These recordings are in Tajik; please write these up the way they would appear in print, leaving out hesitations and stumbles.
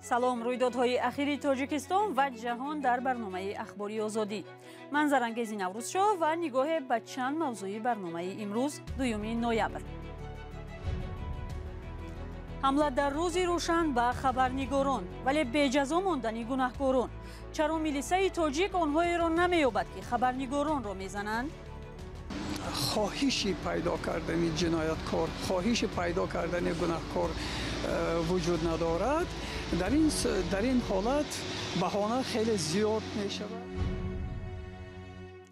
Салом, рӯйдодҳои ахири Тоҷикистон ва ҷаҳон дар барномаи Ахбори Озодӣ. Ман Зарангези Наврӯзшоҳ ва нигоҳе ба чанд мавзӯи барномаи имрӯз, 2 ноябр. Ҳамла дар рӯзи рӯшан ба хабарнигорон, вале беҷазо мондани гунаҳкорон. Чаро милисаи тоҷик онҳоеро намеёбад, ки хабарнигоронро мезананд? Хоҳиши пайдо кардани ҷинояткор, хоҳиши пайдо кардани гунаҳкор вуҷуд надорад. Дар ин ҳолат баҳона хеле зиёд мешавад.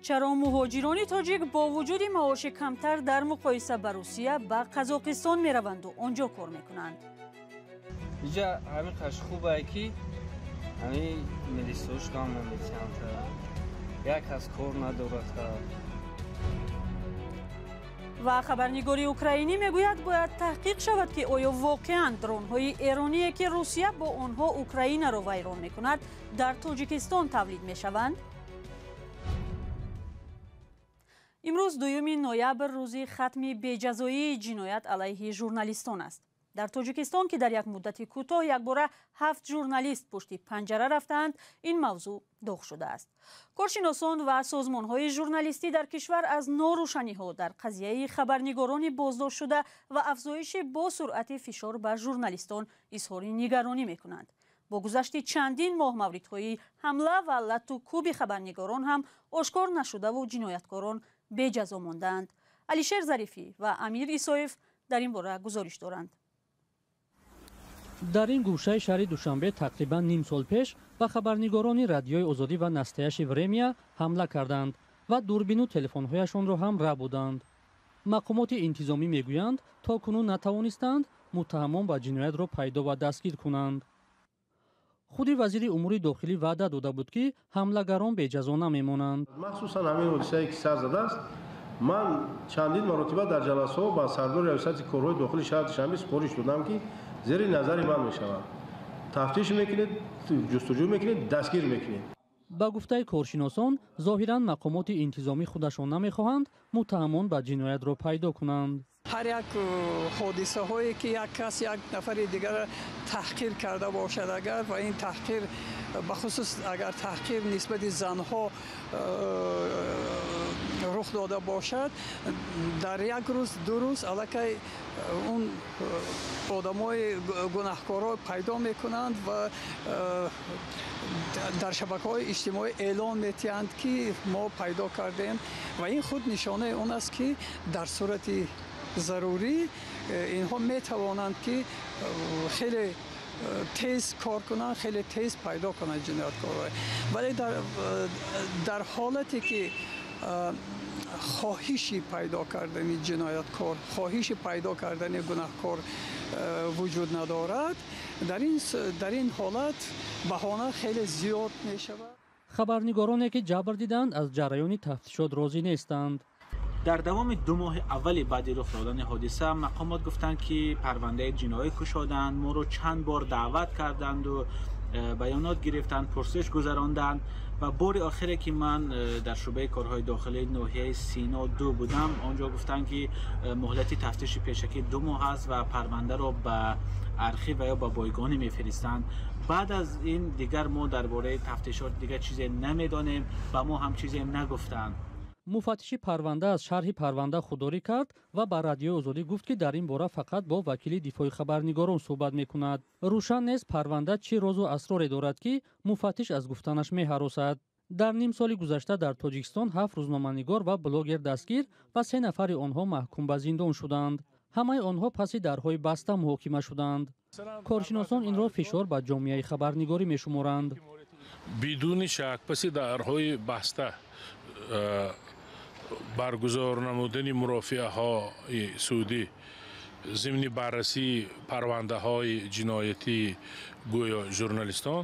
Чаро муҳоҷирони тоҷик бо вуҷуди маоши камтар дар муқоиса ба Русия ба Қазоқистон мераванду он ҷо кор мекунанд? Иҷа ҳамин қаш хубае, ки ҳамин милисош гам наметиҳанд, як кас кор надорад. Ва хабарнигори украинӣ мегӯяд, бояд таҳқиқ шавад, ки оё воқеан дронҳои эроние, ки Русия бо онҳо Украинаро вайрон мекунад, дар Тоҷикистон тавлид мешаванд. Имрӯз 2 ноябр, рӯзи хатми беҷазоии ҷиноят алайҳи журналистон аст. Дар Тоҷикистон, ки дар як муддати кӯтоҳ якбора 7 журналист пушти панҷара рафтаанд, ин мавзӯъ доғ шудааст. Коршиносон ва созмонҳои журналистӣ дар кишвар аз норӯшаниҳо дар қазияи хабарнигорони боздоштшуда ва афзоиши бо суръати фишор ба журналистон изҳори нигаронӣ мекунанд. Бо гузашти чандин моҳ мавридҳои ҳамла ва лату кӯби хабарнигорон ҳам ошкор нашудаву ҷинояткорон беҷазо мондаанд. Алишер Зарифӣ ва Амир Исоев дар ин бора гузориш доранд. Дар ин гӯшаи шаҳри Душанбе тақрибан ним сол пеш ба хабарнигорони Радиои Озодӣ ва Настоящее Время ҳамла карданд ва дурбину телефонҳояшонро ҳам рабуданд. Мақомоти интизомӣ мегӯянд, то кунун натавонистанд муттаҳамон ба ҷиноятро пайдо ва дастгир кунанд. Худи вазири умури дохилӣ ваъда дода буд, ки ҳамлагарон беҷазо намемонанд. Махсусан ҳамин ҳодисае, ки сар задааст, ман чандин маротиба дар ҷаласаҳо ба сардори раёсати корҳои дохили шаҳри Душанбе супориш додам, ки зери назари ман мешавад. Тафтиш мекунед, ҷустуҷӯ мекунед, дастгир мекунед. Ба гуфтаи коршиносон, зоҳиран мақомоти интизомӣ худашон намехоҳанд муттаҳамон ба ҷиноятро пайдо кунанд. Ҳар як ҳодисаҳое, ки як кас як нафари дигарро таҳқир карда бошад, агар ва ин таҳқир, бахусус агар таҳқир нисбати занҳо рух дода бошад, дар як рӯз, 2 рӯз аллакай он одамои гунаҳкорро пайдо мекунанд ва дар шабакаҳои иҷтимоӣ эълон метиҳанд, ки мо пайдо кардем. Ва ин худ нишонаи он аст, ки дар сурати зарурӣ инҳо метавонанд, ки хеле тез кор кунанд, хеле тез пайдо кунанд ҷинояткорро. Вале дар ҳолате, ки хоҳиши пайдо кардани ҷинояткор, хоҳиши пайдо кардани гунаҳкор вуҷуд надорад, дар ин ҳолат баҳона хеле зиёд мешавад. Хабарнигороне, ки ҷабр диданд, аз ҷараёни тафтишот розӣ нестанд. Дар давоми 2 моҳи аввали баъди рух додани ҳодиса мақомот гуфтанд, ки парвандаи ҷиноӣ кушоданд, моро чанд бор даъват карданду баёнот гирифтанд, пурсиш гузаронданд. Ва бори охире, ки ман дар шӯъбаи корҳои дохилии ноҳияи Сино 2 будам, он ҷо гуфтанд, ки муҳлати тафтиши пешакӣ 2 моҳ аст ва парвандаро ба архив ва ё ба бойгонӣ мефиристанд. Баъд аз ин дигар мо дар бораи тафтишот дигар чизе намедонем, ба мо ҳам чизе нагуфтанд. Муфаттиши парванда аз шарҳи парванда худдорӣ кард ва ба Радиои Озодӣ гуфт, ки дар ин бора фақат бо вакили дифои хабарнигорон суҳбат мекунад. Рӯшан нест, парванда чӣ розу асроре дорад, ки муфаттиш аз гуфтанаш меҳаросад. Дар ним соли гузашта дар Тоҷикистон 7 рӯзноманигор ва блогер дастгир ва 3 нафари онҳо маҳкум ба зиндон шуданд. Ҳамаи онҳо паси дарҳои баста муҳокима шуданд. Коршиносон инро фишор ба ҷомеаи хабарнигорӣ мешуморанд. Бидуни шак, паси дарҳои баста баргузор намудани мурофиаҳои судӣ зимни баррасии парвандаҳои ҷиноятии гӯё журналистон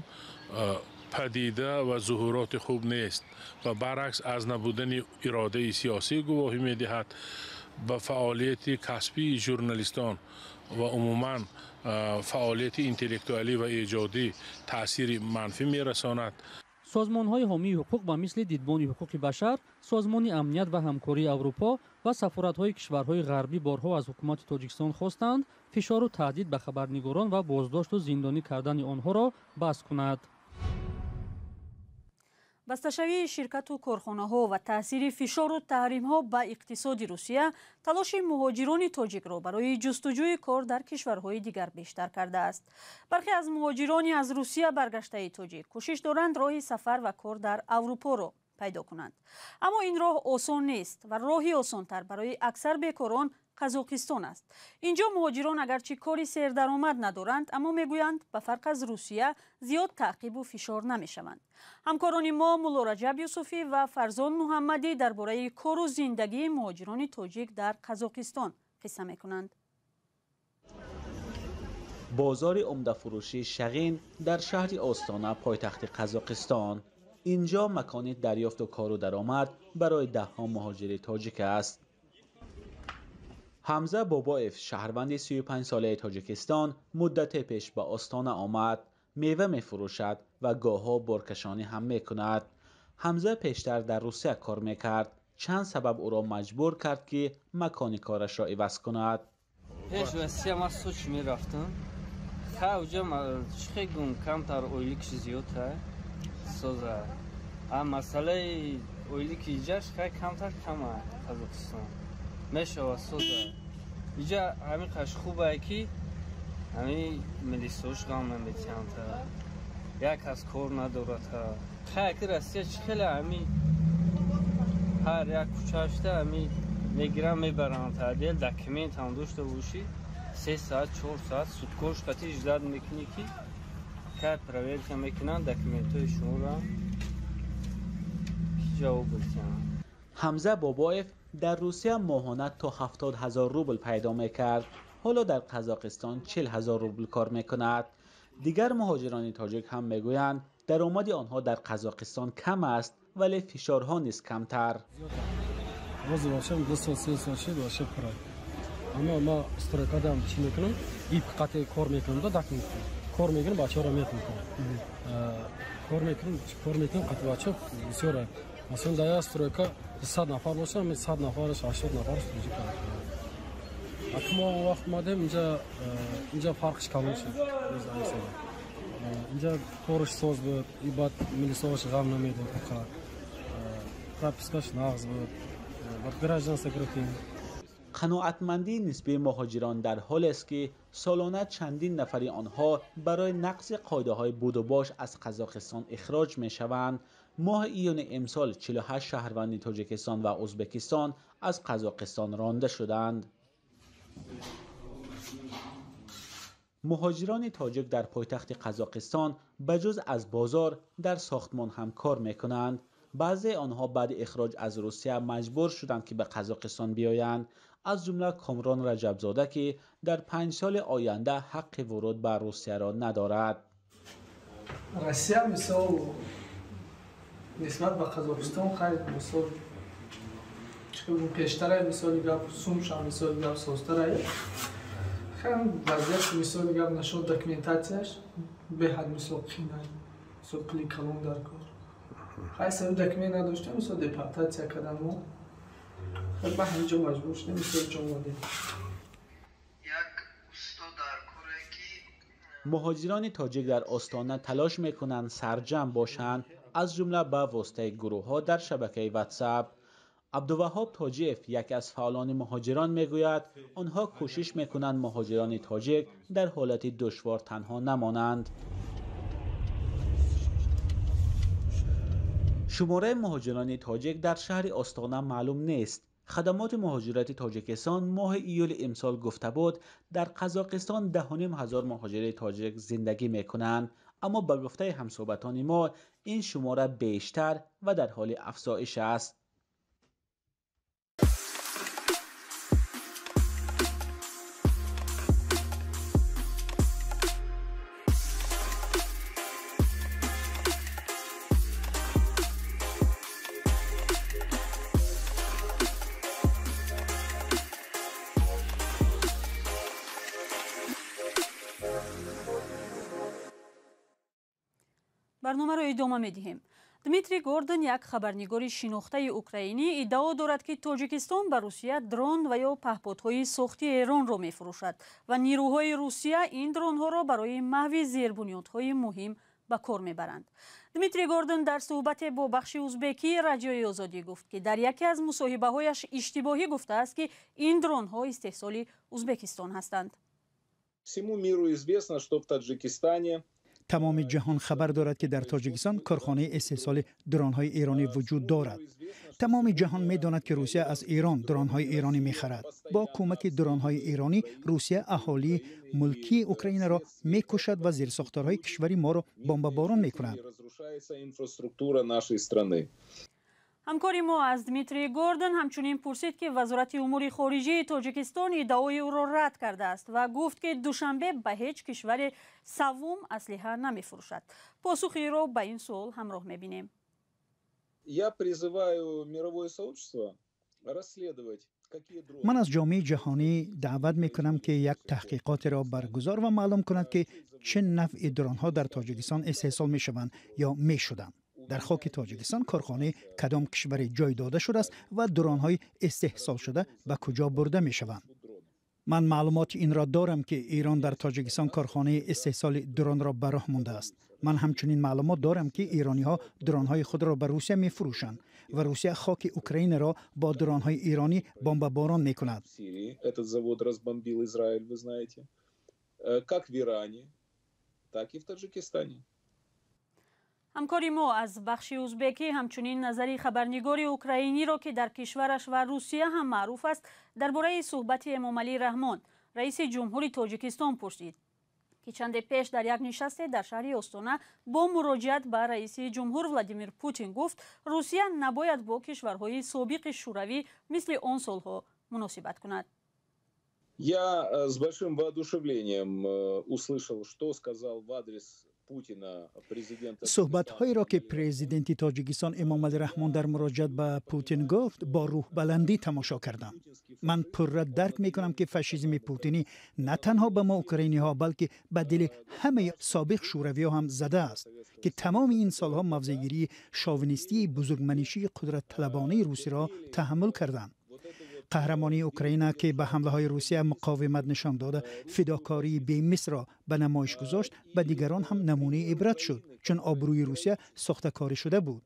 падида ва зуҳуроти хуб нест ва баръакс аз набудани иродаи сиёсӣ гувоҳӣ медиҳад. Ба фаъолияти касбии журналистон ва умуман фаъолияти интеллектуалӣ ва эҷодӣ таъсири манфӣ мерасонад. Созмонҳои ҳомии ҳуқуқ ба мисли Дидбони ҳуқуқи башар, Созмони амният ва ҳамкории Аврупо ва сафоратҳои кишварҳои ғарбӣ борҳо аз ҳукумати Тоҷикистон хостанд фишору таҳдид ба хабарнигорон ва боздошту зиндонӣ кардани онҳоро бас кунад. Басташавии ширкату корхонаҳо ва таъсири фишору таҳримҳо ба иқтисоди Русия талоши муҳоҷирони тоҷикро барои ҷустуҷӯи кор дар кишварҳои дигар бештар кардааст. Бархе аз муҳоҷирони аз Русия баргаштаи тоҷик кӯшиш доранд роҳи сафар ва кор дар Аврупоро пайдо кунанд. Аммо ин роҳ осон нест ва роҳи осонтар барои аксар бекорон Қазоқистон аст. Инҷо муҳоҷирон агарчи кори сердаромад надоранд, аммо мегӯянд ба фарқ аз Русия зиёд таъқибу фишор намешаванд. Ҳамкорони мо Мулло Раҷаб Юсуфӣ ва Фарзон Муҳаммадӣ дар бораи кору зиндагии муҳоҷирони тоҷик дар Қазоқистон қисса мекунанд. Бозори умдафурӯшии Шағин дар шаҳри Остона, пойтахти Қазоқистон. Инҷо макони дарёфту кору даромад барои даҳҳо муҳоҷири тоҷик аст. Ҳамза Бобоев, шаҳрванди 35-солаи Тоҷикистон, муддате пеш ба Остона омад. Мева мефурӯшад ва гоҳҳо боркашонӣ ҳам мекунад. Ҳамза пештар дар Русия кор мекард. Чанд сабаб ӯро маҷбур кард, ки макони корашро иваз кунад. Пеш Россия ман Сочи мерафтам. Ха уҷа чӣ гум камтар ойликш зиёдта соза. А масъалаи ойлики иҷаш хай камтар кама Қазоқистон. Мешава соза. Иҷа ҳамин қаш хубае ки ҳамин милисош ғам наметиҳанд, як кас кор надорад. Хай ки Россия чӣ хеле ҳамин ҳар як кӯчашта ҳамин мегиранд мебаранд. Дел документ ҳам дошта бошӣ, 3 саат 4 саат суткош қати ждать мекунӣ, ки кай проверка мекунанд документҳои шуморо, ки ҷавоб бидиҳанд. Ҳамза Бобоев дар Русия моҳона то 70 ҳазор рубл пайдо мекард. Ҳоло дар Қазоқистон 40 ҳазор рубл кор мекунад. Дигар муҳоҷирони тоҷик ҳам мегӯянд даромади онҳо дар Қазоқистон кам аст, вале фишорҳо низ камтар. Бози бошам 2 сол 3 сол шид вообще пура. Аммо ма стройкадам чӣ мекунам? Ип қате кор мекунам да документ. Кор мекунам, бачаҳоро метмекунам. Кор мекунам, кор мекунам қати бачаҳо бисёр. Масалан дар як стройка 100 нафар бошам, 100 нафараш 80 нафараш тоҷик ҳастанд. Аки мо он вақт омадем инҷа фарқш калон шуд. Инҷа корш соз буд, и баъд милисоваш ғам намедод фақат. Пропискаш нағз буд. Баъд гражданство гирифтем. Қаноатмандии нисбии муҳоҷирон дар ҳолест, ки солона чандин нафари онҳо барои нақзи қоидаҳои будубош аз Қазоқистон ихроҷ мешаванд. Моҳи июни имсол 48 шаҳрванди Тоҷикистон ва Ӯзбекистон аз Қазоқистон ронда шуданд. Муҳоҷирони тоҷик дар пойтахти Қазоқистон ба ҷуз аз бозор дар сохтмон ҳам кор мекунанд. Баъзе онҳо баъди ихроҷ аз Русия маҷбур шуданд, ки ба Қазоқистон биёянд. Аз ҷумла Комрон Раҷабзода, ки дар 5 соли оянда ҳаққи вуруд ба Русияро надорад. Россия мисол нисбат ба Қазоқистон хай мисол пештарай, мисоли гап сумшам, мисоли гап созтарай. Хай вазъият мисоли гап нашуд документатсияш беҳад мисол қинай, мисол пули калон дар кор. Хай саби документ надоштем, мисол депортатсия кардан мо. Хай ба ҳамин ҷо маҷбур шудем, мисол ҷо омадем. Муҳоҷирони тоҷик дар Остона талош мекунанд сарҷамъ бошанд, аз ҷумла ба воситаи гурӯҳҳо дар шабакаи WhatsApp. Абдуваҳҳоб Тоҷиев, яке аз фаъолони муҳоҷирон, мегӯяд онҳо кӯшиш мекунанд муҳоҷирони тоҷик дар ҳолати душвор танҳо намонанд. Шумораи муҳоҷирони тоҷик дар шаҳри Остона маълум нест. Хадамоти муҳоҷирати Тоҷикистон моҳи июли имсол гуфта буд дар Қазоқистон 10 500 муҳоҷири тоҷик зиндагӣ мекунанд, аммо ба гуфтаи ҳамсӯҳбатони мо ин шумора бештар ва дар ҳоли афзоиш аст. Барномаро идома медиҳем. Дмитрий Гордон, як хабарнигори шинохтаи украинӣ, иддао дорад, ки Тоҷикистон ба Русия дрон ва ё паҳподҳои сохти Эронро мефурӯшад ва нирӯҳои Русия ин дронҳоро барои маҳви зербунёдҳои муҳим ба кор мебаранд. Дмитрий Гордон дар суҳбате бо бахши узбекии Радиои Озодӣ гуфт, ки дар яке аз мусоҳибаҳояш иштибоҳӣ гуфтааст, ки ин дронҳо истеҳсоли Узбекистон ҳастанд. Всему миру известно, что в Таджикистане тамоми ҷаҳон хабар дорад, ки дар Тоҷикистон корхонаи истеҳсоли дронҳои эронӣ вуҷуд дорад. Тамоми ҷаҳон медонад, ки Русия аз Эрон дронҳои эронӣ мехарад. Бо кӯмаки дронҳои эронӣ Русия аҳолии мулкии Украинаро мекушад ва зерсохторҳои кишвари моро бомбаборон мекунад. Ҳамкори мо аз Дмитрий Гордон ҳамчунин пурсид, ки Вазорати умури хориҷии Тоҷикистон иддаои ӯро рад кардааст ва гуфт, ки Душанбе ба ҳеҷ кишвари саввум аслиҳа намефурӯшад. Посухиро ба ин суол ҳамроҳ мебинем. Я призываю мировое сообщество расследовать. Ман аз ҷомеаи ҷаҳонӣ даъват мекунам, ки як таҳқиқотеро баргузор ва маълум кунад, ки чӣ навъи дронҳо дар Тоҷикистон истеҳсол мешаванд ё мешуданд, дар хоки Тоҷикистон корхонаи кадом кишваре ҷой дода шудааст ва дронҳои истеҳсолшуда ба куҷо бурда мешаванд. Ман маълумоти инро дорам, ки Эрон дар Тоҷикистон корхонаи истеҳсоли дронро ба роҳ мондааст. Ман ҳамчунин маълумот дорам, ки эрониҳо дронҳои худро ба Русия мефурӯшанд ва Русия хоки Украинаро бо дронҳои эронӣ бомбаборон мекунад. Этот завод разбомбил Израиль, вы знаете, как в Иране, так и в Таджикистане. Ҳамкори мо аз бахши узбекӣ ҳамчунин назари хабарнигори украиниро, ки дар кишвараш ва Русия ҳам маъруф аст, дар бораи суҳбати Эмомалӣ Раҳмон, раиси ҷумҳури Тоҷикистон, пурсид, ки чанде пеш дар як нишасте дар шаҳри Остона бо муроҷиат ба раиси ҷумҳур Владимир Путин гуфт, Русия набояд бо кишварҳои собиқи шӯравӣ мисли он солҳо муносибат кунад. Я с большим воодушевлением услышал, что сказал в адрес Суҳбатҳоеро, ки президенти Тоҷикистон Эмомалӣ Раҳмон дар муроҷиат ба Путин гуфт, бо рӯҳбаландӣ тамошо кардам. Ман пурра дарк мекунам, ки фашизми путинӣ на танҳо ба мо украиниҳо, балки ба дили ҳамаи собиқ шӯравиҳо ҳам задааст, ки тамоми ин солҳо мавзеъгирии шовинистии бузургманишии қудратталабонаи русиро таҳаммул карданд. Қаҳрамонии Украина, ки ба ҳамлаҳои Русия муқовимат нишон дода, фидокории бемислро ба намоиш гузошт, ба дигарон ҳам намунаи ибрат шуд, чун обрӯи Русия сохтакорӣ шуда буд.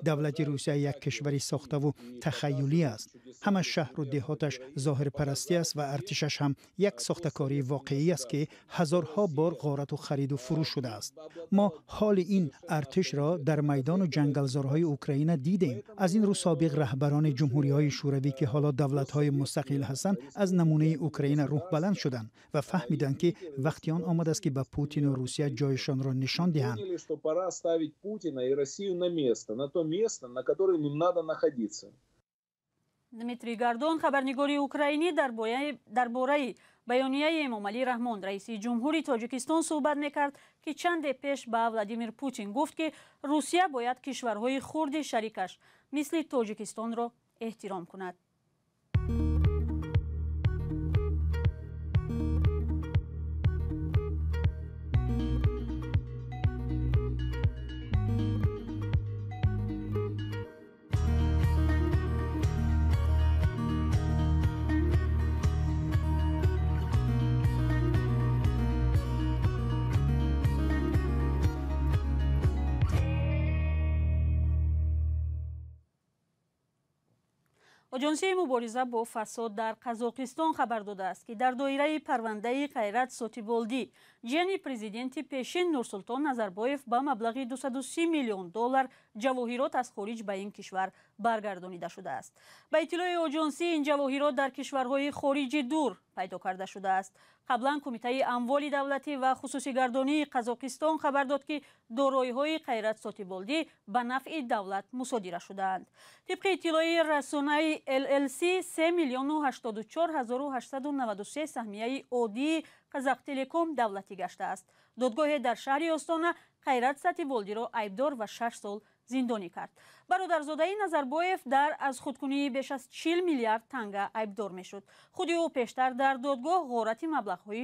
Давлати Русия як кишвари сохтаву тахайюлӣ аст. Ҳама шаҳру деҳоташ зоҳирпарастӣ аст ва артишаш ҳам як сохтакории воқеӣ аст, ки ҳазорҳо бор ғорату хариду фурӯш шудааст. Мо ҳоли ин артишро дар майдону ҷангалзорҳои Украина дидем. Аз ин рӯ собиқ раҳбарони ҷумҳуриҳои шӯравӣ, ки ҳоло давлатҳои мустақил ҳастанд, аз намунаи Украина рӯҳбаланд шуданд ва фаҳмиданд, ки вақти он омадааст, ки ба Путину Русия ҷойшонро нишон диҳанд. На то место, на котором им надо находиться. Дмитрий Гордон, хабарнигори украинӣ, дар бораи баёнияи Эмомалӣ Раҳмон, раиси ҷумҳури Тоҷикистон, суҳбат мекард, ки чанде пеш ба Владимир Путин гуфт, ки Русия бояд кишварҳои хурди шарикаш мисли Тоҷикистонро эҳтиром кунад. Оҷонсии мубориза бо фасод дар Қазоқистон хабар додааст, ки дар доираи парвандаи Қайрат Сотиболдӣ, ҷияни президенти пешин Нурсултон Назарбоев, ба маблағи 230 миллион доллар ҷавоҳирот аз хориҷ ба ин кишвар баргардонида шудааст. Ба иттилои оҷонсӣ, ин ҷавоҳирот дар кишварҳои хориҷи дур пайдо карда шудааст. Қаблан Кумитаи амволи давлатӣ ва хусусигардонии Қазоқистон хабар дод, ки дороиҳои Қайрат Сотиболдӣ ба нафъи давлат мусодира шудаанд. Тибқи иттилои расонаи LLC, 3 миллиону 84 ҳазору 893 саҳмияи оддии Қазақтелеком давлатӣ гаштааст. Додгоҳе дар шаҳри Остона Қайрат Сатиболдиро айбдор ва 6 сол зиндонӣ кард. Бародарзодаи Назарбоев дар аз худкунии беш аз 40 миллиард танга айбдор мешуд. Худи ӯ пештар дар додгоҳ ғорати маблағҳои